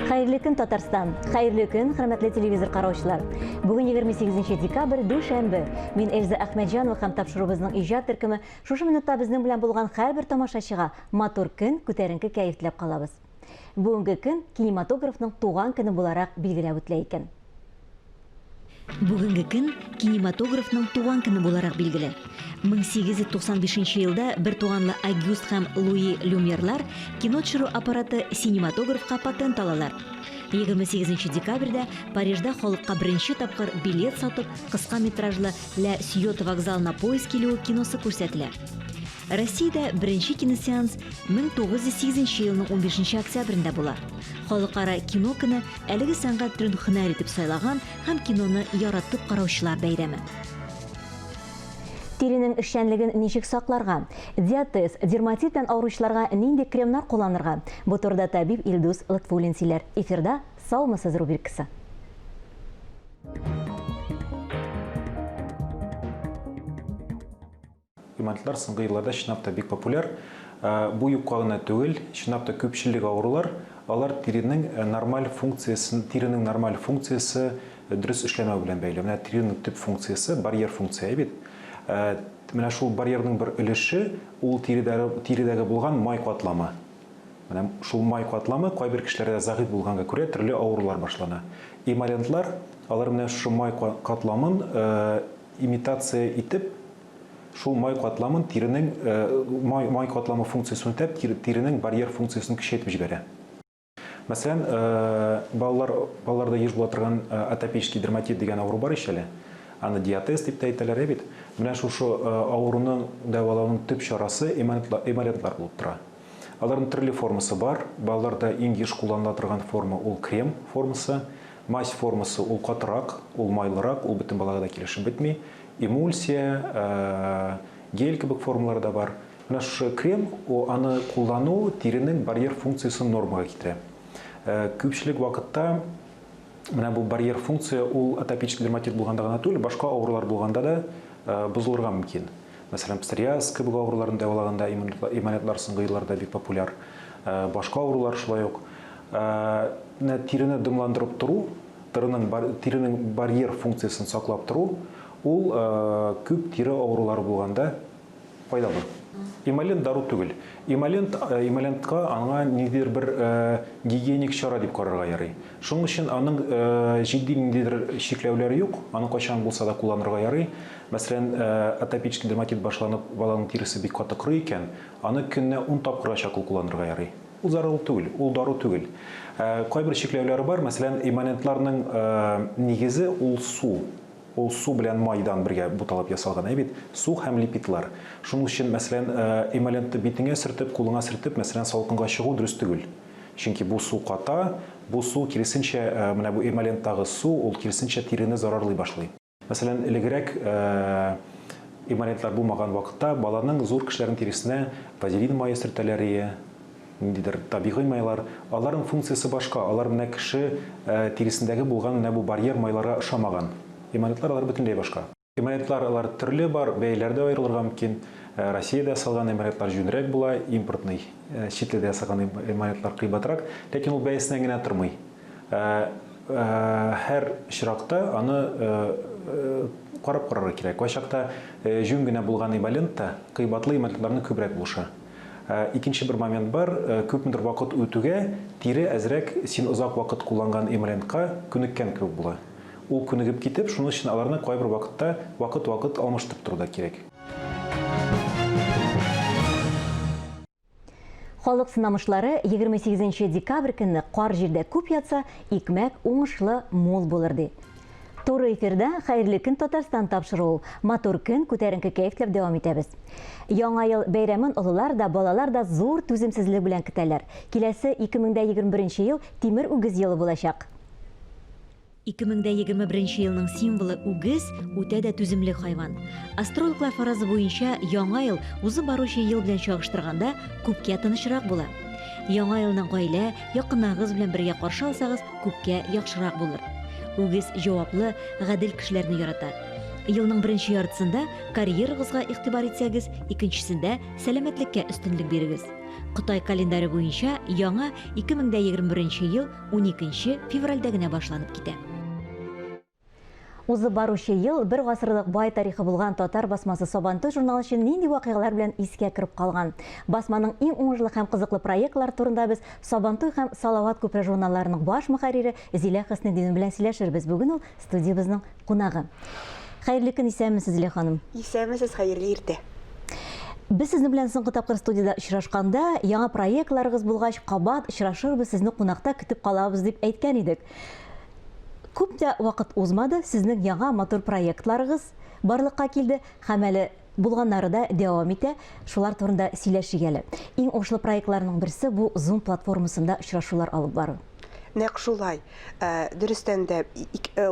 Хәерле көн, Татарстан! Хәерле көн, хөрмәтле телевизор караучылар! Бүген 28 декабрь, дүшәмбе. Мин Эльза Әхмәтҗанова һәм тапшыруыбызның иҗат төркеме шушы минутта безнең белән булган һәрбер тамашачыга матур көн, күтәренке кәеф теләп калабыз. Бүгенге көн кинематографның туган көне буларак билгеләп үтелә икән. Бүгенге көн кинематографның туган көне буларак билгеле. 1895 елда бертуганлы Агюст һәм Луи Люмьерлар кино төшерү аппараты синематографка патент алалар. 28 декабрьдә Парижда халыкка беренче тапкыр билет сатып, кыска метражлы Ля Сьота вокзалына поезд килүе киносы күрсәтелә. Россиядә беренче киносеанс 1908 елның 15 октябрендә була. Халыкара кино көне әлеге сәнгать төрен һөнәр итеп сайлаган һәм киноны яратып караучылар бәйрәме. Тиренең эшчәнлеген ничек сакларга? Диатез, дерматит белән авыручыларга нинди кремнар кулланырга? Бу турыда табиб Илдус Лотфуллин сөйләр. Эфирда Саумысыз рубрикасы. Имантлар соңгы елларда чынлап та бик популяр. Бу юкка гына түгел, чынлап та күпчелек авырулар, алар тиренең нормаль функциясен, тиренең нормаль функциясе дөрес эшләмәү белән бәйле. Менә тиренең төп функциясе барьер функция бит. Менә шул барьерның бер өлеше ул тиредәге, тиредәге булган май катламы. Менә шул май катламы кайбер кешеләрдә зәгыйфь булганга күрә төрле авырулар башлана. Эмолентлар, алар менә шушы май катламын имитация итеп, шул май катламын тиренең май, май катламы функциясен үтәп, тиренең барьер функциясен көчәйтеп җибәрә. Мәсәлән, балалар, балаларда еш була торган атопический дерматит дигән авыру бар ич әле. Аны диатез дип тә әйтәләр, бит. Менә шушы авыруны дәвалауның төп чарасы эмолентлар булып тора. Аларның төрле формасы бар. Балаларда иң еш кулланыла торган форма ул крем формасы. Мазь формасы ул катырак, ул майлырак, ул бөтен балага да килешеп бетми. Эмульсия, гель кебек формалары да бар. Менә шушы крем, аны куллану тиренең барьер функциясен нормага китерә. Күпчелек вакытта менә бу барьер функция ул атопический дерматит булганда гына түгел, башка авырулар булганда да бозылырга мөмкин. Мәсәлән, псориаз кебек авыруларны дәвалаганда эмолентлар соңгы елларда бик популяр. Башка авырулар шулай ук. Менә тирене дымландырып тору, тиренең барьер функциясен саклап тору, ул күп тире авырулары булганда файдалы. Эмолент дару түгел. Эмолент, эмолентка аңа ниндидер бер гигиеник чара дип карарга ярый. Шуның өчен аның җитди ниндидер чикләүләре юк, аны кайчан булса да кулланырга ярый. Мәсәлән, атопический дерматит башланып, баланың тиресе бик каты корый икән, аны көненә ун тапкырга чаклы кулланырга ярый. Ул зарарлы түгел, ул дару түгел. Кайбер чикләүләре бар, мәсәлән, эмолентларның нигезе ул су. Ул су белән майдан бергә буталып ясалган, әй бит, су һәм липидлар. Шуның өчен, мәсәлән, эмолентны битеңә сөртеп, кулыңа сөртеп, мәсәлән, салкынга чыгу дөрес түгел. Чөнки бу су ката, бу су, киресенчә, менә бу эмоленттагы су, ул киресенчә тирене зарарлый башлый. Мәсәлән, элегрәк эмолентлар булмаган вакытта баланың зур кешеләрнең тиресенә вазелин мае сөртәләр ие, ниндидер табигый майлар. Аларның функциясе башка, алар менә кеше тиресендәге булган менә бу барьер майларга ошамаган. Эмолентлар алар бөтенләй башка. Эмолентлар алар төрле бар, бәяләре дә аерылырга мөмкин. Россиядә ясалган эмолентлар җүнрәк була, импортный, чит илдә ясалган эмолентлар кыйбатрак. Ләкин ул бәясеннән генә тормый. Һәр очракта аны карап карарга кирәк. Кайчакта җүн генә булган эмолент та кыйбатлы эмолентларны күбрәк булыша. Икенче бер момент бар, күпмедер вакыт үтүгә тире әзрәк син озак вакыт кулланган эмолентка күнеккән кебек була. Ул күнегеп китеп, шуның өчен аларны кайбер вакытта вакыт-вакыт алмаштырып тору да кирәк. Халык сынамышлары 28 декабрь көнне кар җирдә күп ятса, икмәк уңышлы, мул булыр ди. Туры эфирда Хәерле көн Татарстан тапшыруы. Матур көн, күтәренке кәеф теләп дәвам итәбез. Яңа ел бәйрәмен олылар да, балалар да зур түземсезлек белән көтәләр. Киләсе 2021 ел тимер үгез елы булачак. 2021 елның символы үгез, үтә дә түземле хайван. Астрологлар фаразы буенча, яңа ел узып баручы ел белән чагыштырганда күпкә тынычрак була. Яңа елны гаилә, якыннарыгыз белән бергә каршы алсагыз, күпкә яхшырак булыр. Үгез җаваплы, гадел кешеләрне ярата. Елның беренче яртысында карьерагызга игътибар итсәгез, икенчесендә сәламәтлеккә өстенлек бирегез. Кытай календаре буенча яңа 2021 ел 12 февральдә генә башланып китә. Узып баручы ел бер гасырлык бай тарихы булган татар басмасы Сабантуй журналы өчен нинди вакыйгалар белән искә кереп калган? Басманың иң уңышлы һәм кызыклы проектлары турында без Сабантуй һәм Салават күпере журналларының баш мөхәррире Зилә Хөснетдинова белән сөйләшербез. Бүген ул студиябезнең кунагы. Хәерле көн, исәнмесез, Зилә ханым. Исәнмесез, хәерле иртә. Без сезнең белән соңгы тапкыр студиядә очрашканда, яңа проектларыгыз булгач, кабат очрашырбыз, сезне кунакта көтеп калабыз дип әйткән идек. Күп тә вакыт узмады, сезнең яңа матур проектларыгыз барлыкка килде һәм әле булганнары да дәвам итә. Шулар турында сөйләшик әле. Иң уңышлы проектларның берсе бу Zoom платформасында очрашулар алып бару. Нәкъ шулай. Дөрестән дә,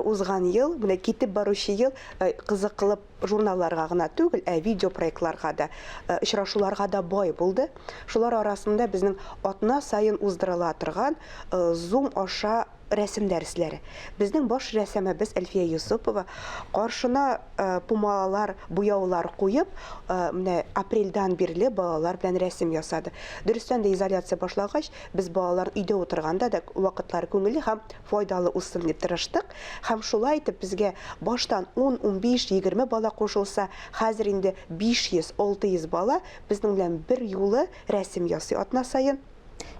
узган ел, менә китеп баручы ел кызыклы журналларга гына түгел, ә видеопроектларга да, очрашуларга да бай булды. Шулар арасында безнең атна саен уздырыла торган Zoom аша рәсем дәресләре. Безнең баш рәссамыбыз Әлфия Йосыпова каршына пумалалар, буяулар куеп, менә апрельдән бирле балалар белән рәсем ясады. Дөрестән дә, изоляция башлагач, без балалар өйдә утырганда да вакытлары күңелле һәм файдалы узсын дип тырыштык. Һәм шулай итеп безгә баштан 10, 15, 20 бала кушылса, хәзер инде 500, 600 бала безнең белән бер юлы рәсем ясый атна саен.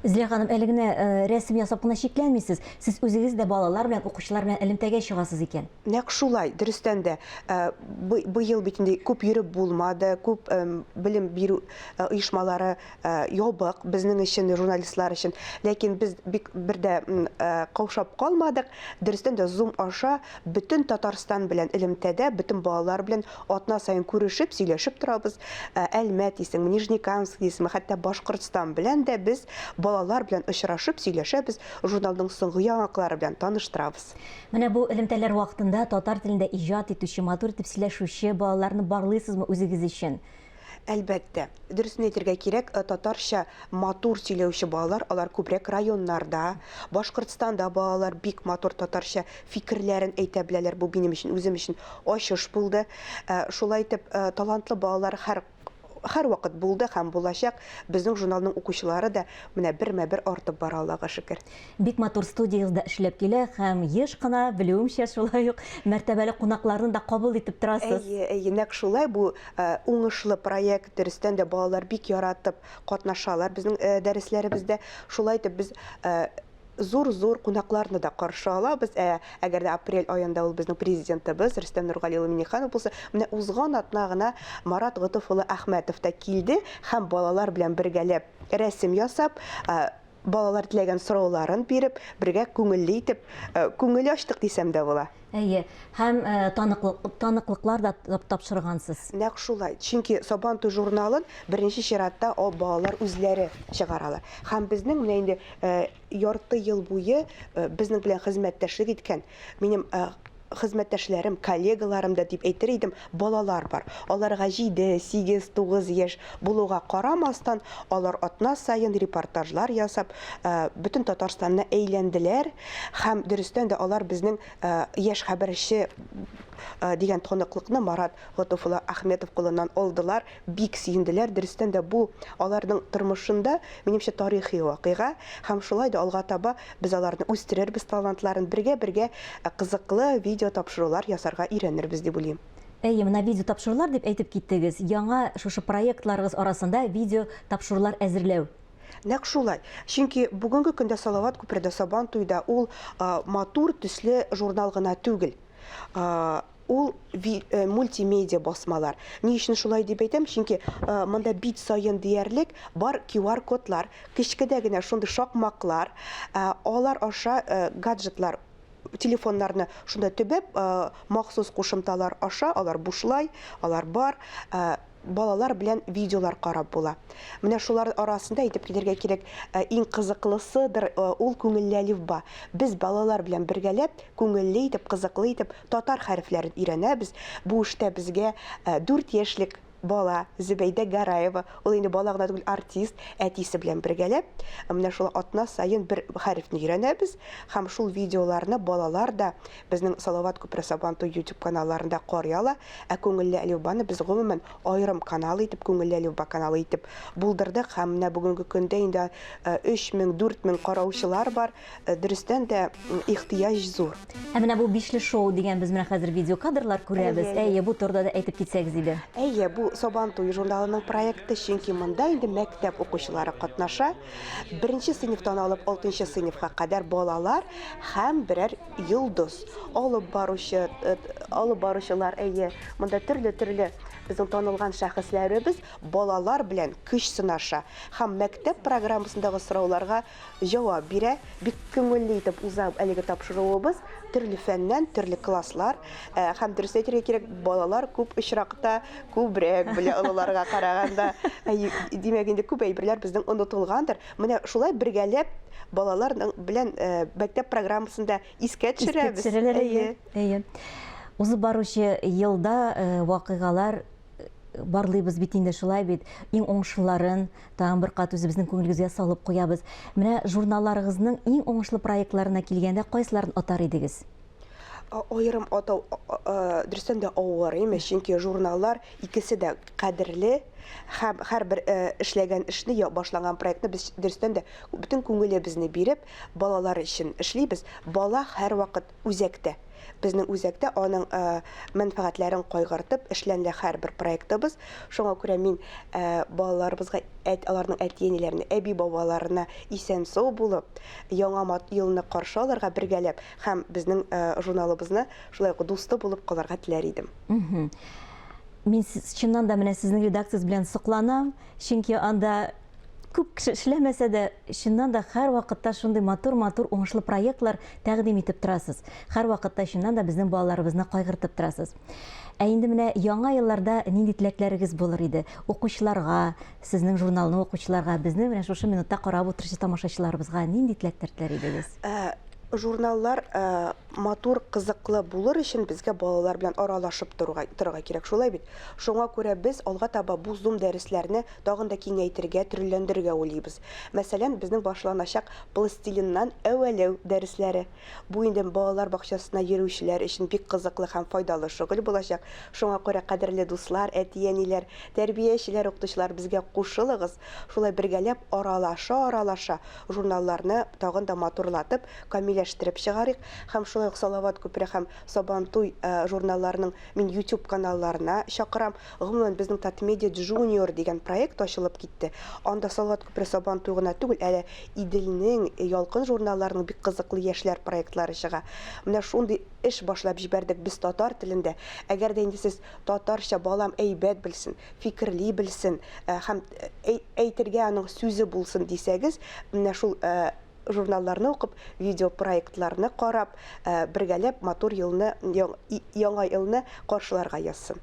Зилә ханым, әле генә рәсем ясап кына чикләнмисез, сез үзегез дә балалар белән, укучылар белән элемтәгә чыгасыз икән. Нәкъ шулай, дөрестән дә, быел бит инде күп йөреп булмады, күп белем бирү оешмалары ябык безнең өчен, журналистлар өчен. Ләкин без бик бер дә каушап калмадык. Дөрестән дә, Zoom аша бөтен Татарстан белән элемтәдә, бөтен балалар белән атна саен күрешеп, сөйләшеп торабыз. Әлмәт дисеңме, Нижнекамск дисеңме, хәтта Башкортстан белән дә без балалар белән очрашып сөйләшәбез, журналның соңгы яңалыклары белән таныштырабыз. Менә бу элемтәләр вакытында татар телендә иҗат итүче, матур итеп сөйләшүче балаларны барлыйсызмы үзегез өчен? Әлбәттә. Дөресен әйтергә кирәк, татарча матур сөйләүче балалар, алар күбрәк районнарда, Башкортстанда балалар бик матур татарча фикерләрен әйтә беләләр. Бу минем өчен, үзем өчен ачыш булды. Шулай итеп, талантлы балалар һәр һәрвакыт булды һәм булачак. Безнең журналның укучылары да менә бермә-бер артып бара, Аллага шөкер. Бик матур студиягез дә эшләп килә һәм еш кына, белүемчә, шулай ук мәртәбәле кунакларны да кабул итеп торасыз. Әйе, әйе, нәкъ шулай. Бу уңышлы проект, дөрестән дә, балалар бик яратып катнашалар безнең дәресләребездә. Шулай итеп, без зур-зур кунакларны да каршы алабыз. Ә әгәр дә апрель аенда ул безнең президентыбыз Рөстәм Нургали улы Миңнеханов булса, менә узган атна гына Марат Готыф улы Әхмәтов та килде һәм балалар белән бергәләп рәсем ясап, Балалар теләгән сорауларын биреп, бергә күңелле итеп, күңел ачтык дисәм дә була. Әйе, һәм таныклыклар да тапшыргансыз. Нәкъ шулай. Чөнки Сабантуй журналын беренче чиратта балалар үзләре чыгаралар. Һәм безнең менә инде ярты ел буе безнең белән хезмәттәшлек иткән минем хезмәттәшләрем, коллегаларым да дип әйтер идем, балалар бар. Аларга 7, 8, 9 яшь булуга карамастан, алар атна саен репортажлар ясап, бөтен Татарстанны әйләнделәр һәм дөрестән дә алар безнең яшь хәбәрче дигән таныклыкны Марат Готыф улы Ахметов кулыннан алдылар, бик сөенделәр. Дөрестән дә бу аларның тормышында, минемчә, тарихи вакыйга һәм шулай да алга таба без аларны үстерербез талантларын, бергә-бергә кызыклы видеотапшырулар ясарга өйрәнербез дип уйлыйм. Әйе, менә видеотапшырулар дип әйтеп киттегез. Яңа шушы проектларыгыз арасында видеотапшырулар әзерләү. Нәкъ шулай. Чөнки бүгенге көндә Салават күпере дә, Сабан туе да ул матур төсле журнал гына түгел. Ул мультимедиа басмалар. Ни өчен шулай дип әйтәм? Чөнки монда бит саен диярлек бар QR-кодлар, кечкенә генә шундый шакмаклар, алар аша гаджетлар, телефоннарны шунда төбәп, махсус кушымталар аша, алар бушлай, алар бар, балалар белән видеолар карап була. Менә шулар арасында әйтеп китәргә кирәк, иң кызыклысыдыр ул Күңелле әлифба. Без балалар белән бергәләп, күңелле итеп, кызыклы итеп татар хәрефләрен өйрәнәбез. Бу эштә безгә 4 яшьлек бала Зөбәйдә Гараева, ул инде бала гына түгел, артист, әтисе белән бергәләп, менә шул атна саен бер хәрефне өйрәнәбез һәм шул видеоларны балалар да безнең Салават күпере Сабантуй YouTube каналларында карый ала. Ә Күңелле әлифбаны без гомумән аерым канал итеп, Күңелле әлифба каналы итеп булдырдык һәм менә бүгенге көндә инде 3000, 4000 караучылар бар. Дөрестән дә, ихтыяҗ зур. Ә менә бу Бишле шоу дигән без менә хәзер видеокадрлар күрәбез. Әйе, бу турыда да әйтеп китсәгез иде. Әйе, бу Сабантуй журналының проекты, чөнки монда инде мәктәп укучылары катнаша. Беренче сыйныфтан алып алтынчы сыйныфка кадәр балалар һәм берәр йолдыз алып баручы, алып баручылар, әйе, монда төрле-төрле безнең танылган шәхесләребез балалар белән көч сынаша һәм мәктәп программасындагы сорауларга җавап бирә. Бик күңелле итеп уза әлеге тапшыруыбыз. Төрле фәннән, төрле класслар. Һәм дөрес әйтергә кирәк, балалар күп очракта күбрәк белә олыларга караганда. Димәк, инде күп әйберләр безнең онытылгандыр. Менә шулай бергәләп балалар белән мәктәп программасында искә төшерәбез. Искә төшерәләр, әйе. Әйе. Узып баручы елда вакыйгалар барлыйбыз бит инде, шулай бит. Иң уңышлыларын тагын бер кат үзебезнең күңелебезгә салып куябыз. Менә журналларыгызның иң уңышлы проектларына килгәндә, кайсыларын атар идегез? Аерым атау дөрестән дә авыр, имеш, чөнки журналлар икесе дә кадерле һәм һәрбер эшләгән эшне, башланган проектны без дөрестән дә бөтен күңелебезне биреп, балалар өчен эшлибез. Бала һәрвакыт үзәктә. Безнең үзәктә аның мәнфәгатьләрен кайгыртып эшләнелә һәрбер проектыбыз. Шуңа күрә мин балаларыбызга, аларның әти-әниләренә, әби-бабаларына исән-сау булып, яңа елны каршы алырга бергәләп һәм безнең журналыбызны шулай ук дусты булып калырга теләр идем. Мин чыннан да менә сезнең редакцияз белән сокланам, чөнки анда күп кеше эшләмәсә дә, чыннан да һәрвакытта шундый матур-матур уңышлы проектлар тәкъдим итеп торасыз. Һәрвакытта чыннан да безнең балаларыбызны кайгыртып торасыз. Ә инде менә яңа елларда нинди теләкләрегез булыр иде? Укучыларга, сезнең журналны укучыларга, безне менә шушы минутта карап утыручы тамашачыларыбызга нинди теләкләр теләр идегез? Журналлар матур, кызыклы булыр өчен безгә балалар белән аралашып торырга, торырга кирәк, шулай бит? Шуңа күрә без алга таба бу Zoom дәресләрне тагын да киңәйтергә, төрлеләндерергә уйлыйбыз. Мәсәлән, безнең башланачак пластилиннан әвәләү дәресләре. Бу инде балалар бакчасына йөрүчеләр өчен бик кызыклы һәм файдалы шөгыль булачак. Шуңа күрә, кадерле дуслар, әти-әниләр, тәрбиячеләр, укытучылар, безгә кушылыгыз, шулай бергәләп аралаша-аралаша журналларны тагын да матурлатып, камилләштереп чыгарыйк. Һәм шулай ук Салават күпере һәм Сабантуй журналларының мин YouTube каналларына чакырам. Гомумән, безнең Татмедиа Junior дигән проект ачылып китте. Анда Салават күпере, Сабантуй гына түгел, әле Иделнең, Ялкын журналларының бик кызыклы яшьләр проектлары чыга. Менә шундый эш башлап җибәрдек без татар телендә. Әгәр дә инде сез татарча балам әйбәт белсен, фикерли белсен һәм әйтергә аның сүзе булсын дисәгез, менә шул журналларны укып, видеопроектларны карап, бергәләп матур елны, яңа елны каршыларга язсын.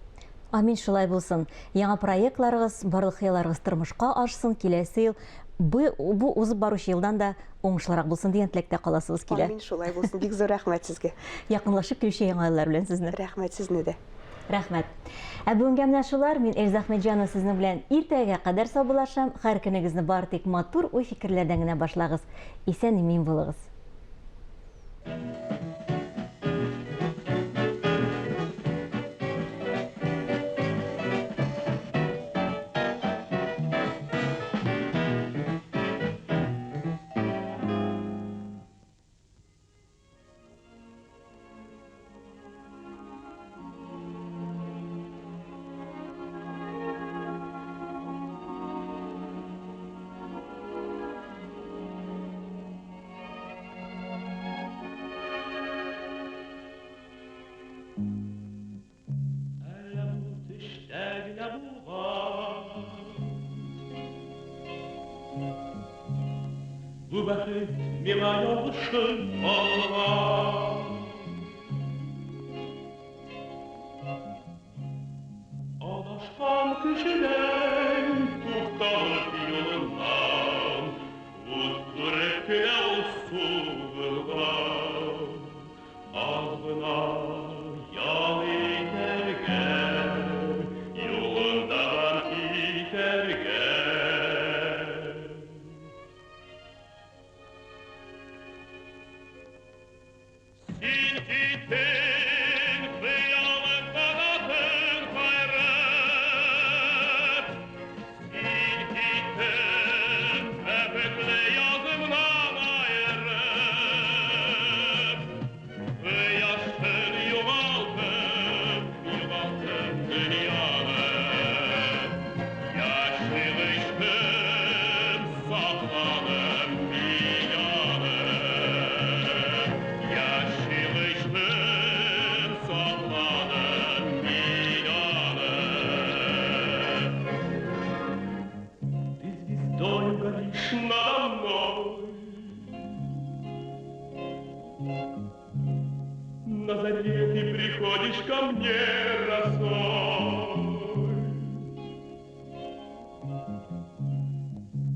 Амин, шулай булсын. Яңа проектларыгыз, барлык хыялларыгыз тормышка ашсын, киләсе ел бу, бу узып баручы елдан да уңышлырак булсын дигән теләктә каласыбыз килә. Амин, шулай булсын. Бик зур рәхмәт сезгә. Якынлашып килүче яңа еллар белән сезне. Рәхмәт сезне дә. Рәхмәт. Ә бүгенгә менә шулар. Мин Эльза Әхмәтҗанова сезнең белән иртәгә кадәр саубуллашам. Һәр көнегезне бары тик матур уй-фикерләрдән генә башлагыз. Исән-имин булыгыз. Әллә бу төштә генә булган Бу бәхет миңа язышып калган. Адашкан кешедәй тукталып юлыннан, Ут күреп кенә ул сугылган. Аз гына ял итәргә юлында. киттең, хыялың канатын каерып. Син киттең, бәхетле язымнан аерып. Кояшын югалтып, югалттым дөньяны. Яшьли гыйшкым, сакладым мин аны. Яшьли гыйшкым, сакладым мин аны. Ты звездою горишь надо мной. На заре ты приходишь ко мне росой.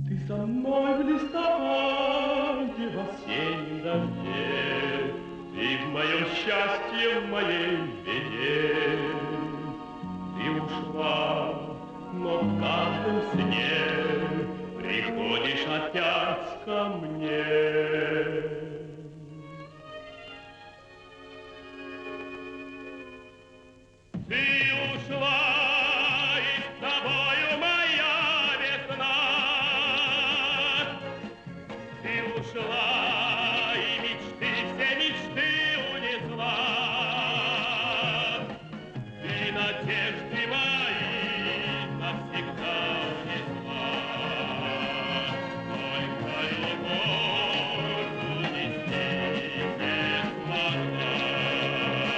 Ты со мной в листопаде, в осеннем дожде. Ты в моем счастье, в моей беде. Ты ушла, но в каждом сне приходишь опять ко мне.